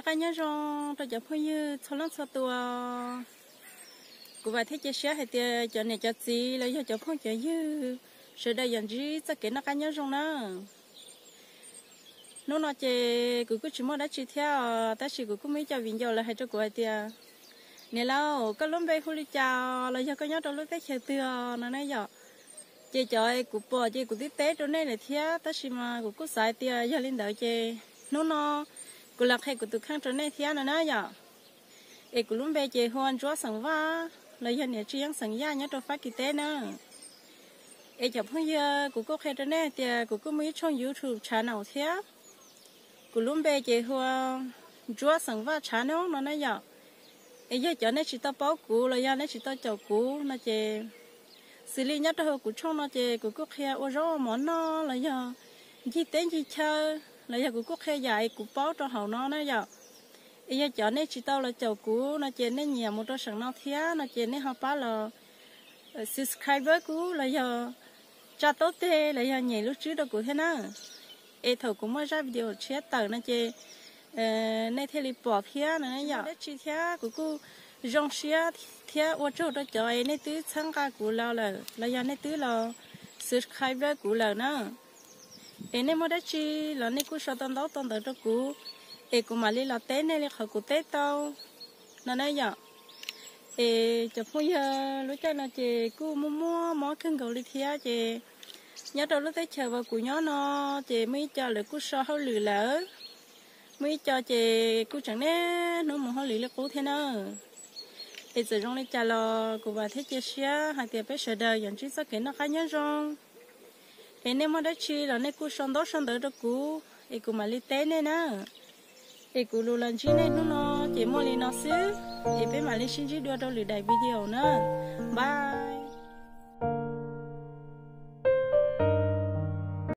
Qab nyob zoo rau cov phooj ywg txhua leej txhua tus. Kuv vam thiab cia siab hais tias cov niam cov txiv los yog cov phooj cov ywg sawv daws yuav ntsib txoj kev noj qab nyob zoo na. Hnub no ces kuv kuj tsis muaj dab tsi thiab os, tab sis kuv kuj muaj ib co viv ncaus lawv hais rau kuv hais tias, niam laus, koj lub npe hu li cas los yog koj nyob rau lub teb chaws twg no na yom. Ces cov kuv pom ces kuv twb teb rau nej lawm thiab, tab sis mas kuv kuj xav hais tias yog li ntawd ces hnub no kuv los qhia kuv tus kheej rau nej thiab no na yom. Es kuv lub npe ces hu ua Ntsuab xeem Vaj los yog niam Tsis Yeeb xeem Yaj nyob rau Fab Kis teb na. Es cov phooj ywg, kuv kuj qhia rau nej hais tias kuv kuj muaj ib tshooj YouTube channel thiab. Kuv lub npe ces hu ua Ntsuab xeem Vaj channel no na yom. Es yog cov nej tsis tau paub kuv los yog nej tsis tau caum kuv no ces, xws li nyob rau hauv kuv tshooj no ces kuv kuj qhia ua zaub ua mov noj los yog ncig teb ncig chaw, los yog kuv kuj qhia yam es kuv paub rau hauv no na yom. Es yog cov nej tsis tau los caum kuv no ces nej nyiam mus rau saum no thiab no ces nej ho pab los subscribe kuv los yog tsa taub teg los yog nyem lub tswb rau kuv thiab na. Es thaum kuv muaj zaj video tshiab tawm no ces nej thiaj li pom thiab no yom. Dab tsi thiab kuv kuj zoo siab thiab ua tsaug rau cov es nej twb txhawb nqa kuv los lawm los yog nej twb los subscribe kuv lawm na. Es nej muaj dab tsi los nej kuj sau tau ntaub tau ntawv rau kuv, es kuv mam li los teb nej li qhov kuv teb tau no na yom. Es cov phooj ywg, lub caij no ces kuj muaj muaj mob kawg nkaus li thiab ces nyob rau lub teb chaws uas kuv nyob no ces muaj ib co lawv kuj so hauj lwm lawm, muaj ib co ces kuj tseem niaj hnub mus hauj lwm li qub thiab na. Es txawm zoo li cas los kuv vam thiab cia siab hais tias peb sawv daws yuav ntsib txoj kev noj qab nyob zoo. Es nej muaj dab tsi los nej kuj sau ntaub sau ntawv rau kuv, es kuv mam li teb nej na. Es kuv lus los ntsib nej hnub no ces muaj li no xwb, es peb mam li sib ntsib dua rau lwm daim video na. Bye.